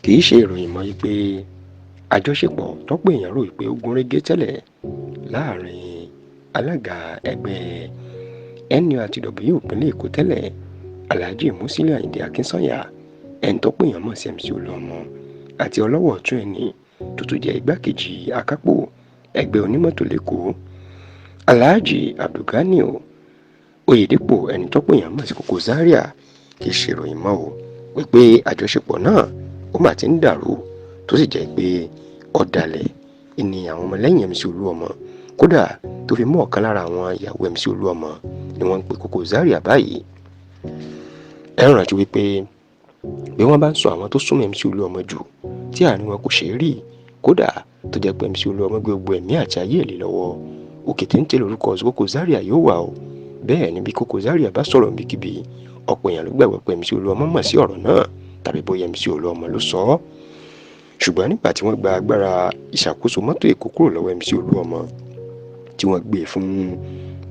Kì í ṣe ìròyìn mọ́ pé àjọṣepọ̀ tọ́pọ̀ èèyàn rò pé ó gún régé tẹ́lẹ̀ láàrin alága ẹgbẹ́ NURTW ìpínlẹ̀ Èkó tẹ́lẹ̀, Alhaji Musiliu Ayinde Akinsanya, ẹni tọ́pọ̀ èèyàn mọ̀ sí MC Olúọmọ, àti ọlọ́wọ́ ọ̀tún ẹni tó tún jẹ́ igbákejì akápò ẹgbẹ́ onímọ́tò lẹ́kọ̀ọ́, Alhaji Abdulganiu Oyèdèpọ̀, ẹni tọ́pọ̀ èèyàn mọ̀ sí Koko Zaria, kì í ṣe ìròyìn mọ́ o wípé àjọṣepọ̀ náà ó mà ti ń dàrú, tó sì jẹ́ pé ọ̀dàlẹ̀ ni àwọn ọmọlẹ́yìn MC Olúọmọ, kódà tó fi mú ọ̀kan lára àwọn ìyàwó MC Olúọmọ ni wọ́n ń pe Koko Zaria báyìí. Ẹ rántí wípé bí wọ́n bá ń sọ àwọn tó súnmọ́ MC Olúọmọ jù tí àárín wọn kò ṣeé rí, kódà tó jẹ́ pé MC Olúọmọ gbé gbogbo ẹ̀mí àti ayé ẹ̀ lé lọ́wọ́, òkè téńté lórúkọ Koko Zaria yóò wà o. Bẹ́ẹ̀ ni bí Koko Zaria bá sọ̀rọ̀ níbikíbi, ọ̀pọ̀ èèyàn ló gbàgbọ́ pé MC Olúọmọ mọ̀ sí ọ̀rọ̀ náà tàbí bóyá MC Olúọmọ ló sọ ọ́. Ṣùgbọ́n nígbà tí wọ́n gba agbára ìṣàkóso mọ́tò Èkó kúrò lọ́wọ́ MC Olúọmọ, tí wọ́n gbé e fún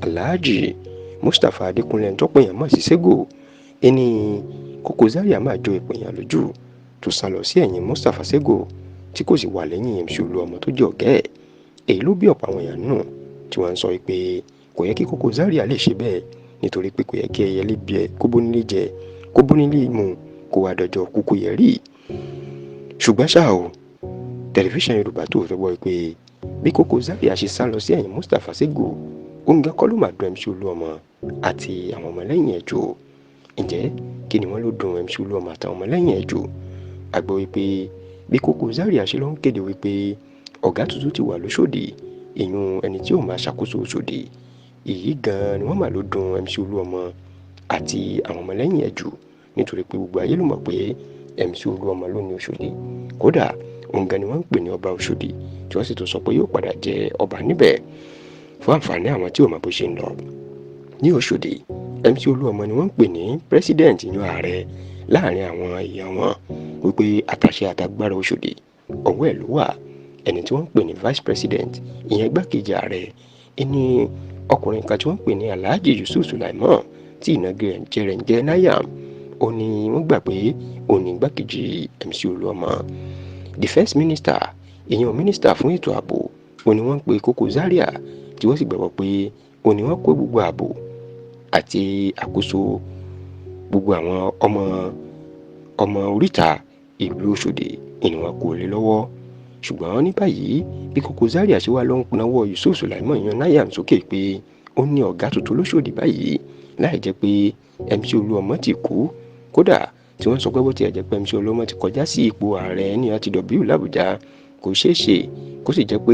Alhaji Mustapha Adékúnlé, tọ́pọ̀ èèyàn mọ̀ sí Sego, ẹni Koko Zaria máa jọ ìpènyàn lójú tó sá lọ sí ẹ̀yìn Mustapha Sego, tí kò sì wà lẹ́yìn MC Olúọmọ tó jẹ́ ọ̀gá ẹ̀. Èyí ló bí ọ̀pọ̀ àwọn èèyàn nù tí wọ́n ń sọ pé kò yẹ kí Koko Zaria lè ṣe bẹ́ẹ̀, nítorí pé kò yẹ kí ẹyẹlé bí ẹ kó bónílé jẹ, kó bónílé mu, kó wá dọjọ́ kúkú yẹ rí. Ṣùgbọ́n ṣá o, Tẹlifíṣàn Yorùbá Tòótọ́ gbọ́ pé bí Koko Zaria ṣe sá lọ sí ẹ̀yìn Mustapha Sego, òun gan kọ́ ló máa dùn MC Olúọmọ àti àwọn ọmọlẹ́yìn ẹ̀ jù. Ǹjẹ́ kí ni wọ́n ló dùn MC Olúọmọ àtàwọn ọmọlẹ́yìn ẹ̀ jù? A gbọ́ wípé bí Koko Zaria ṣe ló ń kéde wípé ọ̀gá tuntun ti wà lóṣòdì, ìyún ẹni tí ó máa ṣàkóso Òṣòdì, èyí gan-an ni wọ́n mà ló dùn MC Olúọmọ àti àwọn ọmọlẹ́yìn ẹ̀ jù, nítorí pé gbogbo ayé ló mọ̀ pé MC Olúọmọ ló ní Òṣòdì. Kódà òun gan ni wọ́n ń pè ní ọba Òṣòdì, tí wọ́n sì tún sọ pé yóò padà jẹ ọba níbẹ̀. Fún àǹfààní àwọn tí ò mọ̀ bó ṣe ń lọ ní Òṣòdì, MC Olúọmọ ni wọ́n ń pè ní president, yan ààrẹ láàrin àwọn èèyàn wọn, wípé àtàṣe àtàgbára Òṣòdì ọwọ́ ẹ̀ ló wà. Ẹni tí wọ́n ń pè ní vice president, ìyẹn igbákejì ààrẹ, ẹni ọkùnrin kan tí wọ́n ń pè ní Alhaji Yusuf Sulaiman, tí ìnagijẹ rẹ̀ ń jẹ́ Nayam, ó ní wọ́n gbà pé òun ní igbákejì MC Olúọmọ. Defence minister, ìyẹn minister fún ètò ààbò, òun ni wọ́n ń pè Koko Zaria, tí wọ́n sì gbàgbọ́ pé òun ni wọ́n kó gbogbo ààbò àti àkóso gbogbo àwọn ọmọ ọmọ oríta ìlú Òṣòdì ni wọ́n kó lé lọ́wọ́. Ṣùgbọ́n ní báyìí, bí Koko Zaria ṣe wá ló ń nawọ́ Yusuf Sulaiman yan Nayam sókè pé ó ní ọ̀gá tuntun lóṣòdì báyìí, láì jẹ́ pé MC Olúọmọ ti kú, kódà tí wọ́n sọ pé bó tiẹ̀ jẹ́ pé MC Olúọmọ ti kọjá sí ipò ààrẹ NURTW làbújá, kò ṣeé ṣe kó sì jẹ́ pé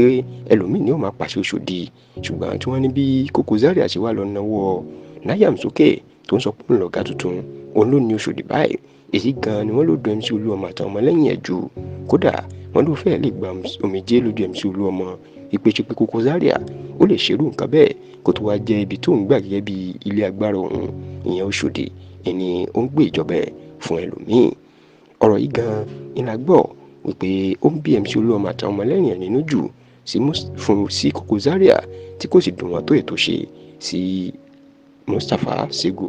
ẹlòmíì ni ó máa pàṣẹ Òṣòdì. Ṣùgbọ́n tí wọ́n ní bí Koko Zaria ṣe wá lọ nawọ́ Nayam sókè, tó ń sọ pé òun lọ̀gá tuntun, òun ló ní Òṣòdì báyìí, èyí gan ni wọ́n ló dùn MC Olúọmọ àtàwọn ọmọlẹ́yìn ẹ̀ jù. Kódà wọ́n ló fẹ́ẹ́ lè gba omijé lójú MC Olúọmọ ìpèsè pé Koko Zaria ó lè ṣerú nǹkan bẹ́ẹ̀, kó tó wá jẹ́ ibi tó ń gbà gẹ́gẹ́ bí ilé agbára òun, ìyẹn Òṣòdì, ìní ó ń gbé ìjọba ẹ̀ fún ẹlòmíì. Ọ̀rọ̀ yìí gan ni la gbọ́ wípé ó ń bí MC Olúọmọ àtàwọn ọmọlẹ́yìn ẹ̀ nínú jù sí fún sí Koko Zaria, tí kò sì dùn wọ́n tó ètò ṣe sí Mustapha Sego.